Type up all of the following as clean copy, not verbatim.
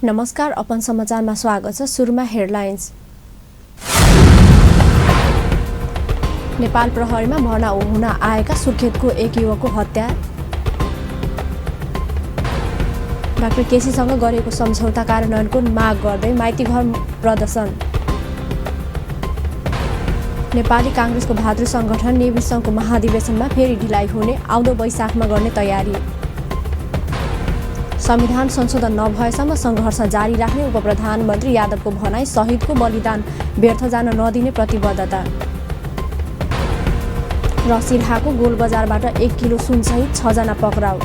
नमस्कार, अपन समाचारमा स्वागत छ। सुरुमा हेडलाइन्स। नेपाल प्रहरीमा भर्ना हुन आएका सुर्खेतको एक युवकको हत्या। डाक्टर केसीसँग गरेको सम्झौता कार्यान्वयनको माग गर्दै माइतीघर प्रदर्शन। नेपाली काङ्ग्रेसको भातृ सङ्गठन नेवी सङ्घको महाधिवेशनमा फेरि ढिलाइ हुने, आउँदो वैशाखमा गर्ने तयारी। संविधान संशोधन नभएसम्म सङ्घर्ष जारी राख्ने उपप्रधानमन्त्री यादवको भनाई, शहीदको बलिदान व्यर्थ जान नदिने प्रतिबद्धता। र सिरहाको गोलबजारबाट 1 किलो सुनसहित 6 जना पक्राउ।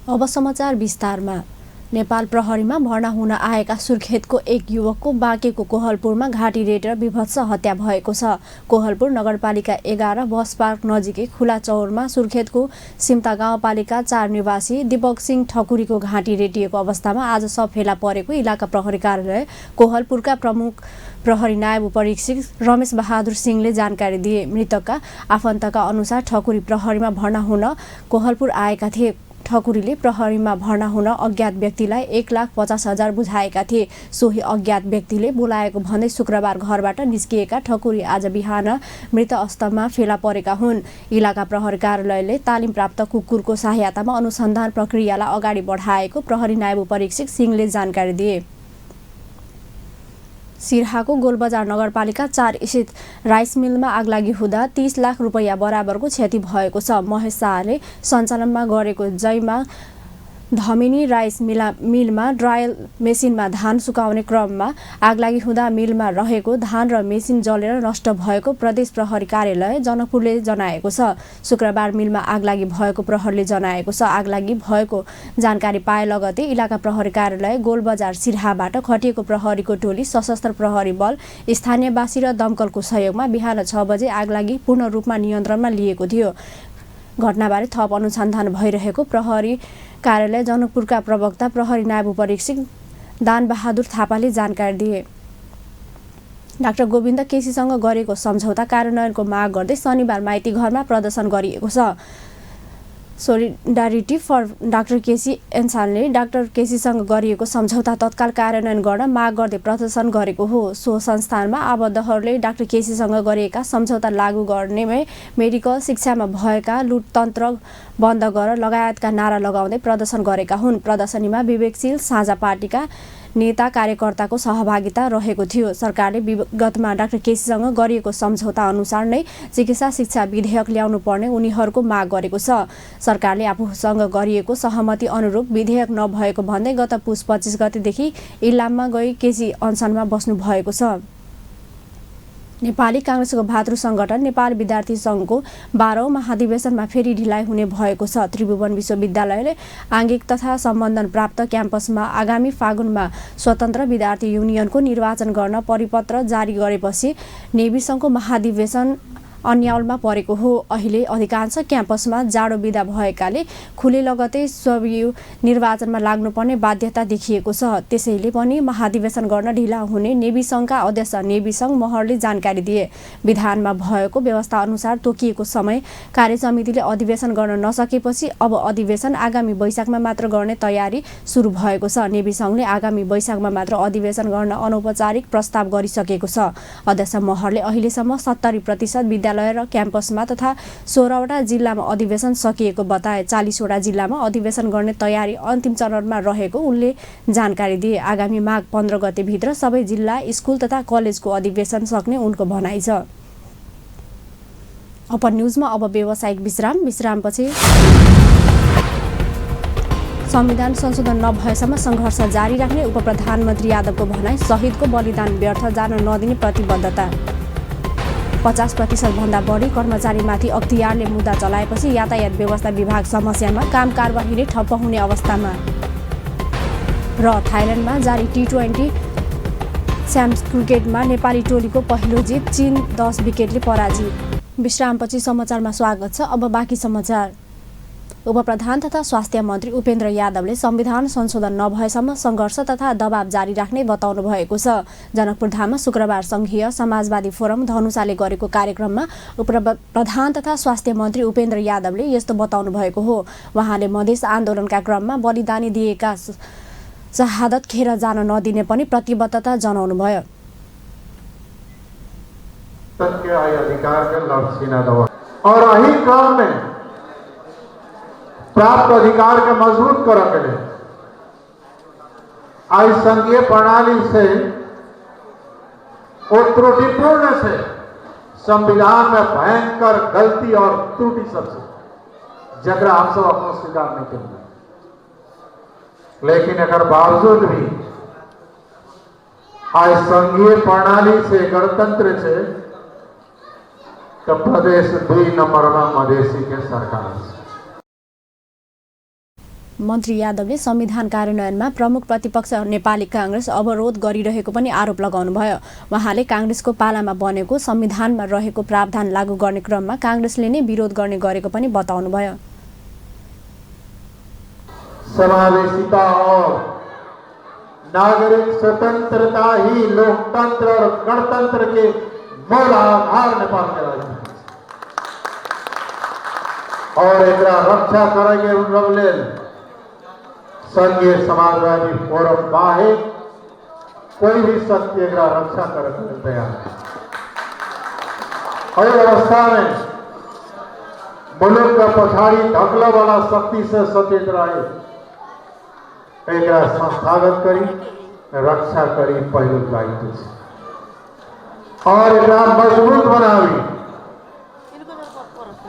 अब समाचार विस्तारमा। नेपाल प्रहरीमा भर्ना हुन आएका सुर्खेतको एक युवकको बाँकेको कोहलपुरमा घाँटी रेटेर विभत्स हत्या भएको छ। कोहलपुर नगरपालिका 11 बस पार्क नजिकै खुला चौरमा सुर्खेतको सिम्ता गाउँपालिका 4 निवासी दीपक सिंह ठकुरीको घाँटी रेटिएको अवस्थामा आज सब फेला परेको इलाका प्रहरी कार्यालय कोहलपुरका प्रमुख प्रहरी नायब परीक्षक रमेश बहादुर सिंहले जानकारी दिए। मृतकका आफन्तका अनुसार ठकुरी प्रहरीमा भर्ना हुन कोहलपुर आएका थिए। ठकुरीले प्रहरीमा भर्ना हुन अज्ञात व्यक्तिलाई 1,50,000 बुझाएका थिए। सोही अज्ञात व्यक्तिले बोलाएको भन्दै शुक्रबार घरबाट निस्किएका ठकुरी आज बिहान मृत अवस्थामा फेला परेका हुन्। इलाका प्रहरी कार्यालयले तालिम प्राप्त कुकुरको सहायतामा अनुसन्धान प्रक्रियालाई अगाडि बढाएको प्रहरी नायब परीक्षक सिंहले जानकारी दिए। सिरहाको गोलबजार नगरपालिका 4 स्थित राइस मिलमा आगलागी हुँदा 30 लाख रुपैयाँ बराबरको क्षति भएको छ। महेश शाहले सञ्चालनमा गरेको जयमा धमिनी राइस मिलमा ड्रायल मेसिनमा धान सुकाउने क्रममा आगलागी हुँदा मिलमा रहेको धान र मेसिन जलेर नष्ट भएको प्रदेश प्रहरी कार्यालय जनकपुरले जनाएको छ। शुक्रबार मिलमा आगलागी भएको प्रहरीले जनाएको छ। आगलागी भएको जानकारी पाए लगतै इलाका प्रहरी कार्यालय गोलबजार सिरहाबाट खटिएको प्रहरीको टोली, सशस्त्र प्रहरी बल, स्थानीयवासी र दमकलको सहयोगमा बिहान 6 बजे आगलागी पूर्ण रूपमा नियन्त्रणमा लिएको थियो। घटनाबारे थप अनुसन्धान भइरहेको प्रहरी कार्यालय जनकपुरका प्रवक्ता प्रहरी नायब परीक्षक दानबहादुर थापाले जानकारी दिए। डाक्टर गोविन्द केसीसँग गरेको सम्झौता कार्यान्वयनको माग गर्दै शनिबार माइती घरमा प्रदर्शन गरिएको छ। सोलिडारिटी फर डाक्टर केसी एन्सानले डाक्टर केसीसँग गरिएको सम्झौता तत्काल कार्यान्वयन गर्न माग गर्दै प्रदर्शन गरेको हो। सो संस्थानमा आबद्धहरूले डाक्टर केसीसँग गरेका सम्झौता लागू गर्नेमै मेडिकल शिक्षामा भएका लुटतन्त्र बन्द गर लगायतका नारा लगाउँदै प्रदर्शन गरेका हुन्। प्रदर्शनीमा विवेकशील साझा पार्टीका नेता कार्यकर्ताको सहभागिता रहेको थियो। सरकारले विगतमा डाक्टर केसीसँग गरिएको सम्झौता अनुसार नै चिकित्सा शिक्षा विधेयक ल्याउनु पर्ने उनीहरूको माग गरेको छ। सरकारले आफूसँग गरिएको सहमति अनुरूप विधेयक नभएको भन्दै गत पुस 25 गतेदेखि इलाममा गई केसी अनसनमा बस्नु भएको छ। नेपाली काङ्ग्रेसको भातृ सङ्गठन नेपाली विद्यार्थी सङ्घको 12औं महाधिवेशनमा फेरि ढिलाइ हुने भएको छ। त्रिभुवन विश्वविद्यालयले आङ्गिक तथा सम्बन्धन प्राप्त क्याम्पसमा आगामी फागुनमा स्वतन्त्र विद्यार्थी युनियनको निर्वाचन गर्न परिपत्र जारी गरेपछि नेवी सङ्घको महाधिवेशन अन्याउलमा परेको हो। अहिले अधिकांश क्याम्पसमा जाडो बिदा भएकाले खुले लगतै स्वयं निर्वाचनमा लाग्नुपर्ने बाध्यता देखिएको छ। त्यसैले पनि महाधिवेशन गर्न ढिला हुने नेवी सङ्घका अध्यक्ष नेवी सङ्घ महरले जानकारी दिए। विधानमा भएको व्यवस्था अनुसार तोकिएको समय कार्यसमितिले अधिवेशन गर्न नसकेपछि अब अधिवेशन आगामी वैशाखमा मात्र गर्ने तयारी सुरु भएको छ। नेवी सङ्घले आगामी वैशाखमा मात्र अधिवेशन गर्न अनौपचारिक प्रस्ताव गरिसकेको छ। अध्यक्ष महरले अहिलेसम्म 70% विद्यालय र क्याम्पसमा तथा 16वटा जिल्लामा अधिवेशन सकिएको बताए। 40वटा जिल्लामा अधिवेशन गर्ने तयारी अन्तिम चरणमा रहेको उनले जानकारी दिए। आगामी माघ 15 गतेभित्र सबै जिल्ला, स्कुल तथा कलेजको अधिवेशन सक्ने उनको भनाइ छ। अपन न्युजमा अब व्यावसायिक विश्रामपछि संविधान संशोधन नभएसम्म सङ्घर्ष जारी राख्ने उपप्रधानमन्त्री यादवको भनाई, शहीदको बलिदान व्यर्थ जान नदिने प्रतिबद्धता। 50% भन्दा बढी कर्मचारीमाथि अख्तियारले मुद्दा चलाएपछि यातायात व्यवस्था विभाग समस्यामा, काम कारबाही नै ठप्प हुने अवस्थामा। र थाइल्यान्डमा जारी T20 स्याम्स क्रिकेटमा नेपाली टोलीको पहिलो जित, चीन 10 विकेटले पराजित। विश्रामपछि समाचारमा स्वागत छ। अब बाँकी समाचार। उपप्रधान तथा स्वास्थ्य मन्त्री उपेन्द्र यादवले संविधान संशोधन नभएसम्म सङ्घर्ष तथा दबाव जारी राख्ने बताउनु भएको छ। जनकपुरधाममा शुक्रबार संघीय समाजवादी फोरम धनुषाले गरेको कार्यक्रममा उपप्रधान तथा स्वास्थ्य मन्त्री उपेन्द्र यादवले यस्तो बताउनु भएको हो। उहाँले मधेस आन्दोलनका क्रममा बलिदानी दिएका शहादत खेर जान नदिने पनि प्रतिबद्धता जनाउनुभयो। अधिकार के लड़सीना दवा और यही क्रम में प्राप्त अधिकार के मजबूत करने के लिए आज संघीय प्रणाली से और त्रुटिपूर्ण से संविधान में भयंकर गलती और त्रुटि सबसे जगरा हम सब अपना स्वीकार नहीं करेंगे, लेकिन अगर बावजूद भी आज संघीय प्रणाली से गणतंत्र से तो प्रदेश 2 नंबर में मधेसी के सरकार से। मन्त्री यादवले संविधान कार्यान्वयनमा प्रमुख प्रतिपक्ष नेपाली कांग्रेस अवरोध गरिरहेको पनि आरोप लगाउनुभयो। उहाँले कांग्रेसको पालामा बनेको संविधानमा रहेको प्रावधान लागू गर्ने क्रममा कांग्रेसले नै विरोध गर्ने गरेको पनि बताउनुभयो। समावेशिता और नागरिक स्वतंत्रता ही लोकतंत्र और गणतंत्र के मूल आधार नेपाल के राज्य और एक रक्षा करेंगे उन संघीय समाजवादी फोरम बाहे कोई भी शक्ति एक रक्षा करने के तैयार है। और अवस्था में मुल्क का पछाड़ी ढकला वाला शक्ति से सचेत रहे, एक संस्थागत करी रक्षा करी पहलू दायित्व से और एक मजबूत बनावी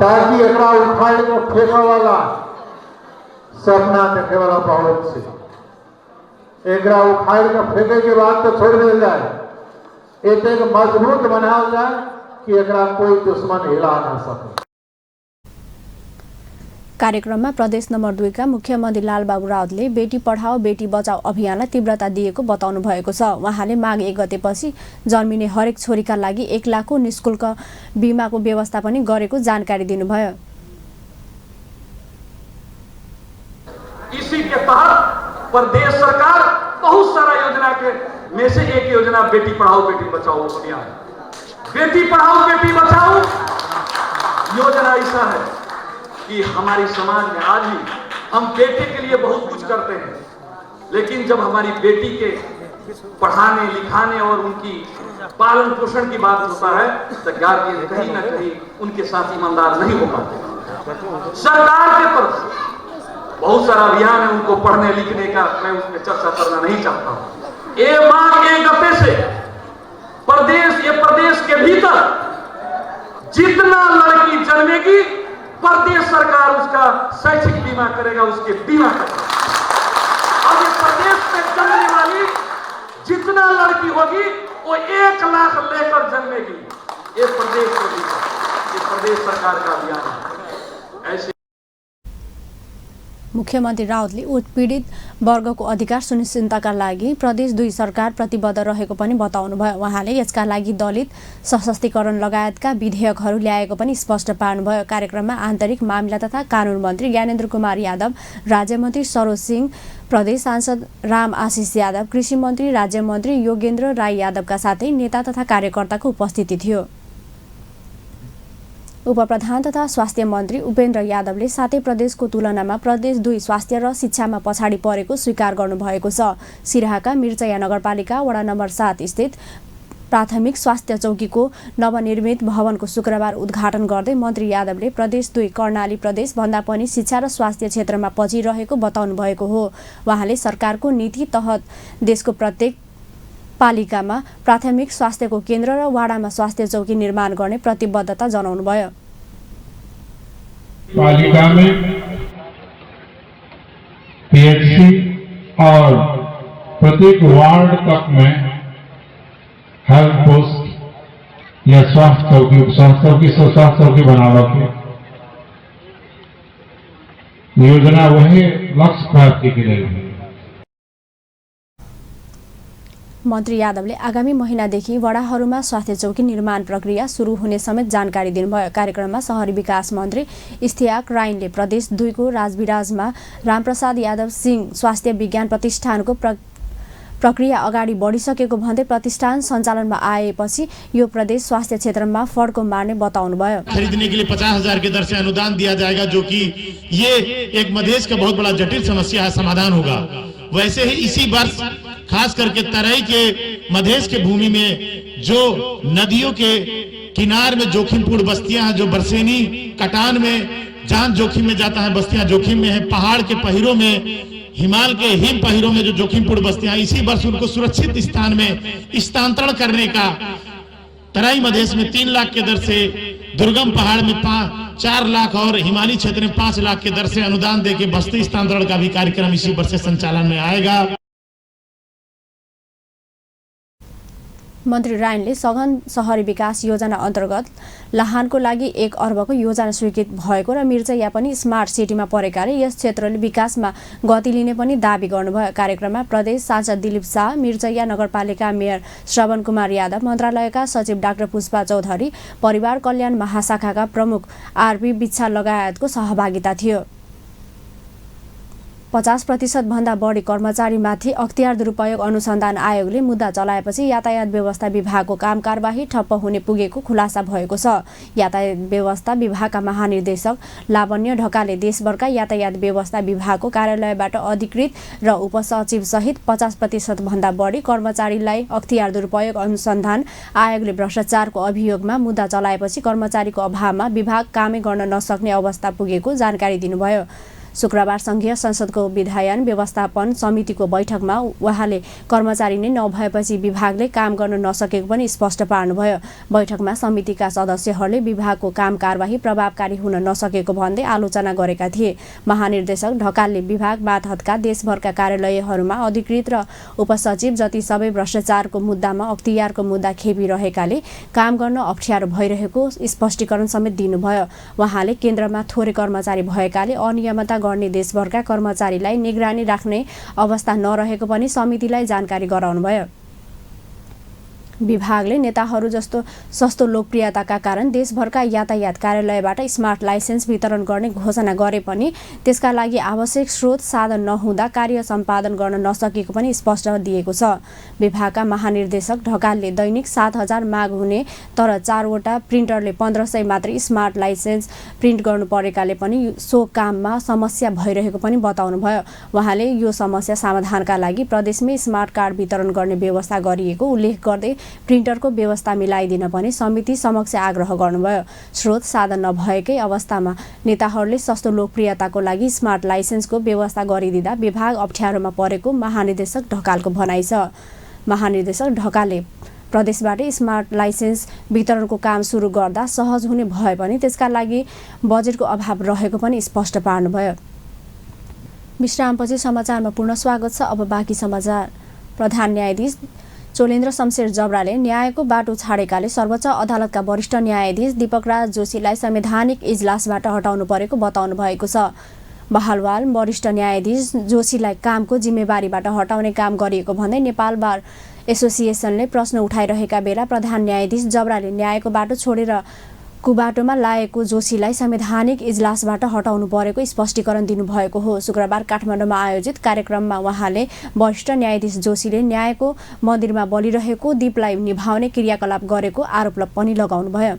ताकि एक उखाड़ को फेंका वाला सपना देखे वाला बहुत से एक उखाड़ के फेंके के बाद तो छोड़ दिया जाए, एक मजबूत बनाया जाए कि एक कोई दुश्मन हिला ना सके। कार्यक्रममा प्रदेश नम्बर 2 का मुख्यमन्त्री लालबाबु राउतले बेटी पढाओ बेटी बचाओ अभियानलाई तीव्रता दिएको बताउनु भएको छ। उहाँले माघ 1 गतेपछि जन्मिने हरेक छोरीका लागि 1 लाखको निशुल्क बीमाको व्यवस्था पनि गरेको जानकारी दिनुभयो। इसी के तहत प्रदेश सरकार बहुत सारा योजना के में से एक योजना बेटी पढ़ाओ बेटी बचाओ अभियान। बेटी पढ़ाओ बेटी बचाओ योजना ऐसा है कि हमारी समाज में आज भी हम बेटे के लिए बहुत कुछ करते हैं, लेकिन जब हमारी बेटी के पढ़ाने लिखाने और उनकी पालन पोषण की बात होता है तो गार्जियन कहीं ना कहीं उनके साथ ईमानदार नहीं हो पाते। सरकार के तरफ से बहुत सारा अभियान है उनको पढ़ने लिखने का, मैं उसमें चर्चा करना नहीं चाहता हूं। ये मांग 1 गते से प्रदेश के भीतर जितना लड़की जन्मेगी प्रदेश सरकार उसका शैक्षिक बीमा करेगा, उसके बीमा करेगा। और ये प्रदेश में जन्मने वाली जितना लड़की होगी वो 1 लाख लेकर जन्मेगी। ये प्रदेश के भीतर ये प्रदेश सरकार का अभियान है। ऐसे मुख्यमन्त्री राउतले उत्पीडित वर्गको अधिकार सुनिश्चितका लागि प्रदेश 2 सरकार प्रतिबद्ध रहेको पनि बताउनुभयो। उहाँले यसका लागि दलित सशक्तिकरण लगायतका विधेयकहरू ल्याएको पनि स्पष्ट पार्नुभयो। कार्यक्रममा आन्तरिक मामिला तथा कानुन मन्त्री ज्ञानेन्द्र कुमार यादव, राज्यमन्त्री सरोज सिंह, प्रदेश सांसद राम आशिष यादव, कृषि मन्त्री राज्यमन्त्री योगेन्द्र राई यादवका साथै नेता तथा कार्यकर्ताको उपस्थिति थियो। उपप्रधान तथा स्वास्थ्य मन्त्री उपेन्द्र यादवले सातै प्रदेशको तुलनामा प्रदेश 2 स्वास्थ्य र शिक्षामा पछाडि परेको स्वीकार गर्नुभएको छ। सिराहाका मिर्चया नगरपालिका वडा नम्बर 7 स्थित प्राथमिक स्वास्थ्य चौकीको नवनिर्मित भवनको शुक्रबार उद्घाटन गर्दै मन्त्री यादवले प्रदेश 2 कर्णाली प्रदेश भन्दा पनि शिक्षा र स्वास्थ्य क्षेत्रमा पछि रहेको बताउनु भएको हो। उहाँले सरकारको नीति तहत देशको प्रत्येक पालिकामा प्राथमिक स्वास्थ्यको केन्द्र र वाडामा स्वास्थ्य चौकी निर्माण गर्ने प्रतिबद्धता जनाउनुभयो। पालिका में पीएचसी और प्रत्येक वार्ड तक में हेल्थ पोस्ट या स्वास्थ्य चौकी बना रखे। योजना वही लक्ष्य प्राप्ति के लिए। मन्त्री यादवले आगामी महिनादेखि वडाहरूमा स्वास्थ्य चौकी निर्माण प्रक्रिया सुरु हुने समेत जानकारी दिनुभयो। कार्यक्रममा शहरी विकास मन्त्री इस्तियाक राइनले प्रदेश 2 को राजविराजमा रामप्रसाद यादव सिंह स्वास्थ्य विज्ञान प्रतिष्ठानको प्रक्रिया अगाडि बढिसकेको भन्दै प्रतिष्ठान सञ्चालनमा आएपछि यो प्रदेश स्वास्थ्य क्षेत्रमा फड्को मार्ने बताउनुभयो। खरीदने के लिए 50,000 के दर से अनुदान दिया जाएगा, जो कि ये एक मधेश का बहुत बड़ा जटिल समस्या है, समाधान होगा। वैसे ही इसी वर्ष खास करके तराई के मधेश के भूमि में जो नदियों के किनार में जोखिमपूर्ण बस्तियां हैं, जो बरसेनी कटान में जान जोखिम में जाता है, बस्तियां जोखिम में है, पहाड़ के पहिरों में, हिमालय के हिम पहिरों में जो जोखिमपूर्ण बस्तियां, इसी वर्ष उनको सुरक्षित स्थान में स्थानांतरण करने का तराई मधेश में 3 लाख के दर से, दुर्गम पहाड़ में 4 लाख और हिमालय क्षेत्र में 5 लाख के दर से अनुदान देके बस्ती स्थानांतरण का भी कार्यक्रम इसी वर्ष से संचालन में आएगा। मन्त्री रायनले सघन शहरी विकास योजना अन्तर्गत लाहानको लागि 1 अर्बको योजना स्वीकृत भएको र मिर्चैया पनि स्मार्ट सिटीमा परेकाले यस क्षेत्रले विकासमा गति लिने पनि दाबी गर्नुभयो। कार्यक्रममा प्रदेश सांसद दिलीप शाह, मिर्चैया नगरपालिका मेयर श्रवण कुमार यादव, मन्त्रालयका सचिव डाक्टर पुष्पा चौधरी, परिवार कल्याण महाशाखाका प्रमुख आरपी बिच्छा लगायतको सहभागिता थियो। 50% भन्दा बढी कर्मचारीमाथि अख्तियार दुरुपयोग अनुसन्धान आयोगले मुद्दा चलाएपछि यातायात व्यवस्था विभागको काम कारबाही ठप्प हुने पुगेको खुलासा भएको छ। यातायात व्यवस्था विभागका महानिर्देशक लावण्य ढकालले देशभरका यातायात व्यवस्था विभागको कार्यालयबाट अधिकृत र उपसचिव सहित 50% भन्दा बढी कर्मचारीलाई अख्तियार दुरुपयोग अनुसन्धान आयोगले भ्रष्टाचारको अभियोगमा मुद्दा चलाएपछि कर्मचारीको अभावमा विभाग कामै गर्न नसक्ने अवस्था पुगेको जानकारी दिनुभयो। शुक्रबार संघीय संसदको विधायन व्यवस्थापन समितिको बैठकमा उहाँले कर्मचारी नै नभएपछि विभागले काम गर्न नसकेको पनि स्पष्ट पार्नुभयो। बैठकमा समितिका सदस्यहरूले विभागको काम कारबाही प्रभावकारी हुन नसकेको भन्दै आलोचना गरेका थिए। महानिर्देशक ढकालले विभाग मातहतका देशभरका कार्यालयहरूमा अधिकृत र उपसचिव जति सबै भ्रष्टाचारको मुद्दामा अख्तियारको मुद्दा खेपिरहेकाले काम गर्न अप्ठ्यारो भइरहेको स्पष्टीकरण समेत दिनुभयो। उहाँले केन्द्रमा थोरै कर्मचारी भएकाले अनियमितता गर्ने देशभरका कर्मचारीलाई निगरानी राख्ने अवस्था नरहेको पनि समितिलाई जानकारी गराउनुभयो। विभागले नेताहरू जस्तो सस्तो लोकप्रियताका कारण देशभरका यातायात कार्यालयबाट स्मार्ट लाइसेन्स वितरण गर्ने घोषणा गरे पनि त्यसका लागि आवश्यक स्रोत साधन नहुँदा कार्य सम्पादन गर्न नसकेको पनि स्पष्ट दिएको छ। विभागका महानिर्देशक ढकालले दैनिक 7000 माग हुने तर 4वटा प्रिन्टरले 1500 मात्रै स्मार्ट लाइसेन्स प्रिन्ट गर्नु परेकाले पनि सो काममा समस्या भइरहेको पनि बताउनुभयो। उहाँले यो समस्या समाधानका लागि प्रदेशमै स्मार्ट कार्ड वितरण गर्ने व्यवस्था गरिएको उल्लेख गर्दै प्रिन्टरको व्यवस्था मिलाइदिन पनि समिति समक्ष आग्रह गर्नुभयो। स्रोत साधन नभएकै अवस्थामा नेताहरूले सस्तो लोकप्रियताको लागि स्मार्ट लाइसेन्सको व्यवस्था गरिदिँदा विभाग अप्ठ्यारोमा परेको महानिर्देशक ढकालको भनाइ छ। महानिर्देशक ढकालले प्रदेशबाटै स्मार्ट लाइसेन्स वितरणको काम सुरु गर्दा सहज हुने भए पनि त्यसका लागि बजेटको अभाव रहेको पनि स्पष्ट पार्नुभयो। विश्रामपछि समाचारमा पुनः स्वागत छ। अब बाँकी समाचार। प्रधान न्यायाधीश चोलेन्द्र शमशेर जबराले न्यायको बाटो छाडेकाले सर्वोच्च अदालतका वरिष्ठ न्यायाधीश दीपक राज जोशीलाई संवैधानिक इजलासबाट हटाउनु परेको बताउनु भएको छ। बहालवाल वरिष्ठ न्यायाधीश जोशीलाई कामको जिम्मेवारीबाट हटाउने काम गरिएको भन्दै नेपाल बार एसोसिएसनले प्रश्न उठाइरहेका बेला प्रधान न्यायाधीश जबराले न्यायको बाटो छोडेर कुबाटोमा लागेको जोशीलाई संवैधानिक इजलासबाट हटाउनु परेको स्पष्टीकरण दिनुभएको हो। शुक्रबार काठमाडौँमा आयोजित कार्यक्रममा उहाँले वरिष्ठ न्यायाधीश जोशीले न्यायको मन्दिरमा बलिरहेको दीपलाई निभाउने क्रियाकलाप गरेको आरोप पनि लगाउनुभयो।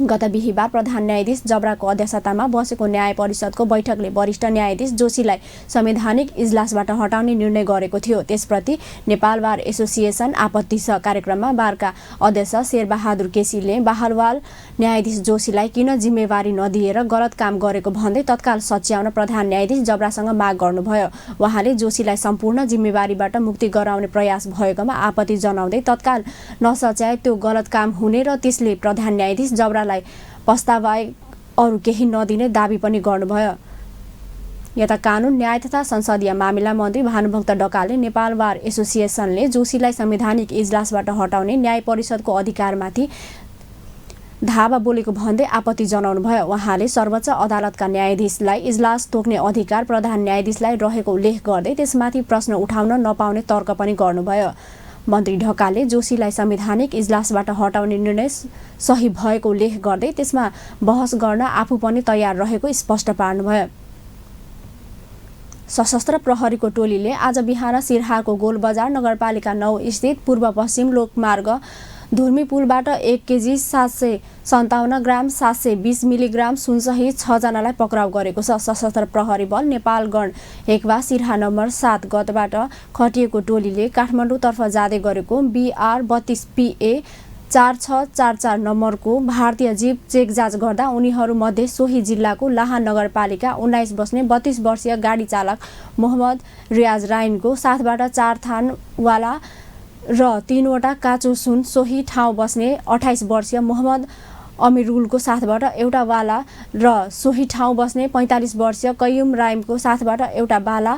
गत बिहीबार प्रधान न्यायाधीश जबराको अध्यक्षतामा बसेको न्याय परिषदको बैठकले वरिष्ठ न्यायाधीश जोशीलाई संवैधानिक इजलासबाट हटाउने निर्णय गरेको थियो। त्यसप्रति नेपाल बार एसोसिएसन आपत्ति छ। कार्यक्रममा बारका अध्यक्ष शेरबहादुर केसीले बहालवाल न्यायाधीश जोशीलाई किन जिम्मेवारी नदिएर गलत काम गरेको भन्दै तत्काल सच्याउन प्रधान न्यायाधीश जबरासँग माग गर्नुभयो। उहाँले जोशीलाई सम्पूर्ण जिम्मेवारीबाट मुक्ति गराउने प्रयास भएकोमा आपत्ति जनाउँदै तत्काल नसच्याए त्यो गलत काम हुने र त्यसले प्रधान न्यायाधीश जबरा प्रस्तावबाहेक अरू केही नदिने दाबी पनि गर्नुभयो। यता कानुन न्याय तथा संसदीय मामिला मन्त्री भानुभक्त ढकालले नेपाल बार एसोसिएसनले जोशीलाई संवैधानिक इजलासबाट हटाउने न्याय परिषदको अधिकारमाथि धावा बोलेको भन्दै आपत्ति जनाउनुभयो। उहाँले सर्वोच्च अदालतका न्यायाधीशलाई इजलास तोक्ने अधिकार प्रधान न्यायाधीशलाई रहेको उल्लेख गर्दै त्यसमाथि प्रश्न उठाउन नपाउने तर्क पनि गर्नुभयो। मन्त्री ढकालले जोशीलाई संवैधानिक इजलासबाट हटाउने निर्णय सही भएको उल्लेख गर्दै त्यसमा बहस गर्न आफू पनि तयार रहेको स्पष्ट पार्नुभयो। सशस्त्र प्रहरीको टोलीले आज बिहान सिरहाको गोलबजार नगरपालिका 9 स्थित पूर्व पश्चिम लोकमार्ग धुर्मी पुलबाट 1 केजी 757 ग्राम 720 मिलिग्राम सुनसहित 6 जनालाई पक्राउ गरेको छ। सशस्त्र प्रहरी बल नेपालगण एकवा सिरहा नम्बर 7 गतबाट खटिएको टोलीले काठमाडौँतर्फ जाँदै गरेको BR 32 PA 4644 नम्बरको भारतीय जीप चेक जाँच गर्दा उनीहरूमध्ये सोही जिल्लाको लाहान नगरपालिका 19 बस्ने 32 वर्षीय गाडी चालक मोहम्मद रियाज राइनको साथबाट 4 थानवाला र 3वटा काँचो सुन, सोही ठाउँ बस्ने 28 वर्षीय मोहम्मद अमिरुलको साथबाट एउटा वाला र सोही ठाउँ बस्ने 45 वर्षीय कय्युम राइमको साथबाट एउटा वाला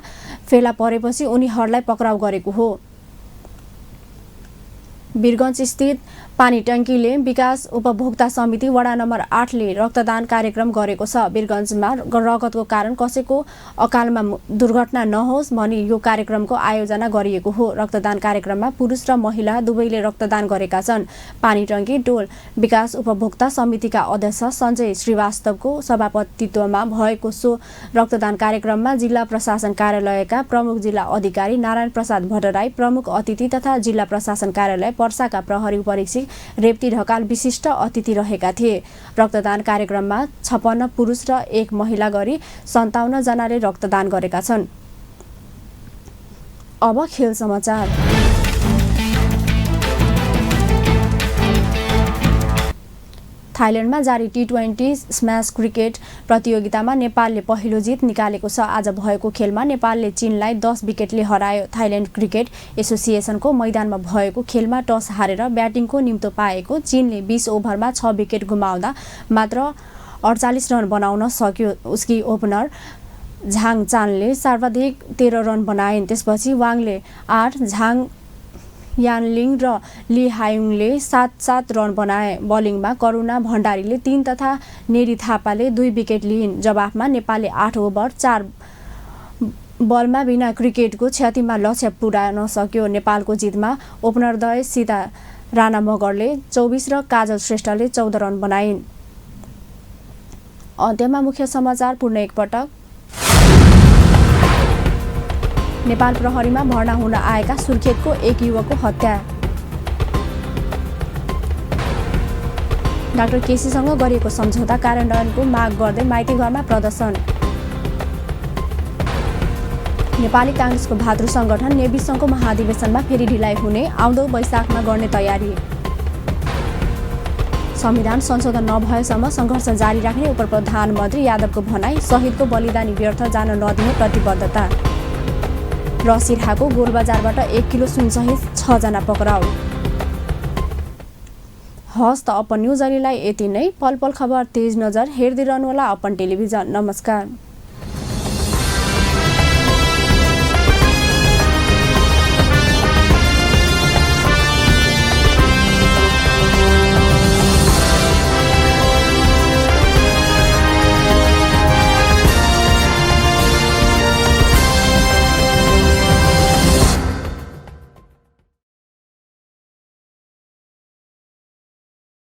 फेला परेपछि उनीहरूलाई पक्राउ गरेको हो। वीरगञ्ज स्थित पानी ट्याङ्कीले विकास उपभोक्ता समिति वडा नम्बर 8 ले रक्तदान कार्यक्रम गरेको छ। वीरगञ्जमा रगतको कारण कसैको अकालमा दुर्घटना नहोस् भनी यो कार्यक्रमको आयोजना गरिएको हो। रक्तदान कार्यक्रममा पुरुष र महिला दुवैले रक्तदान गरेका छन्। पानी ट्याङ्की टोल विकास उपभोक्ता समितिका अध्यक्ष सञ्जय श्रीवास्तवको सभापतित्वमा भएको सो रक्तदान कार्यक्रममा जिल्ला प्रशासन कार्यालयका प्रमुख जिल्ला अधिकारी नारायण प्रसाद भट्टराई, प्रमुख अतिथि तथा जिल्ला प्रशासन कार्यालय पर्साका प्रहरी परीक्षक रेप्ती ढकाल विशिष्ट अतिथि रहेका थिए। रक्तदान कार्यक्रममा 56 पुरुष र 1 महिला गरी 57 जनाले रक्तदान गरेका छन्। अब खेल समाचार। थाइल्यान्डमा जारी T20 स्म्यास क्रिकेट प्रतियोगितामा नेपालले पहिलो जित निकालेको छ। आज भएको खेलमा नेपालले चीनलाई 10 विकेटले हरायो। थाइल्यान्ड क्रिकेट एसोसिएसनको मैदानमा भएको खेलमा टस हारेर ब्याटिङको निम्तो पाएको चीनले 20 ओभरमा 6 विकेट गुमाउँदा मात्र 48 रन बनाउन सक्यो। उसकी ओपनर झाङ चानले सर्वाधिक 13 रन बनाइन्। त्यसपछि वाङले 8, झाङ यानलिङ र ली हायुङले 7-7 रन बनाए। बलिङमा करुणा भण्डारीले 3 तथा नेरी थापाले 2 विकेट लिइन्। जवाफमा नेपालले 8 ओभर 4 बलमा बिना क्रिकेटको क्षतिमा लक्ष्य पुर्याउन सक्यो। नेपालको जितमा ओपनरद्वय सीता राणा मगरले 24 र काजल श्रेष्ठले 14 रन बनाइन्। अन्त्यमा मुख्य समाचार पुनः एकपटक। नेपाल प्रहरीमा भर्ना हुन आएका सुर्खेतको एक युवकको हत्या। डाक्टर केसीसँग गरिएको सम्झौता कार्यान्वयनको माग गर्दै माइतीघरमा प्रदर्शन। नेपाली काङ्ग्रेसको भातृ संगठन नेविसङ्घको महाधिवेशनमा फेरि ढिलाइ हुने, आउँदो वैशाखमा गर्ने तयारी। संविधान संशोधन नभएसम्म सङ्घर्ष जारी राख्ने उपप्रधानमन्त्री यादवको भनाई। शहीदको बलिदानी व्यर्थ जान नदिने प्रतिबद्धता। र सिरहाको गोलबजारबाट 1 किलो सुनसहित 6 जना पक्राउ। हस् त अपन न्युज अहिलेलाई यति नै। पल पल खबर तेज नजर हेर्दै रहनुहोला अपन टेलिभिजन। नमस्कार।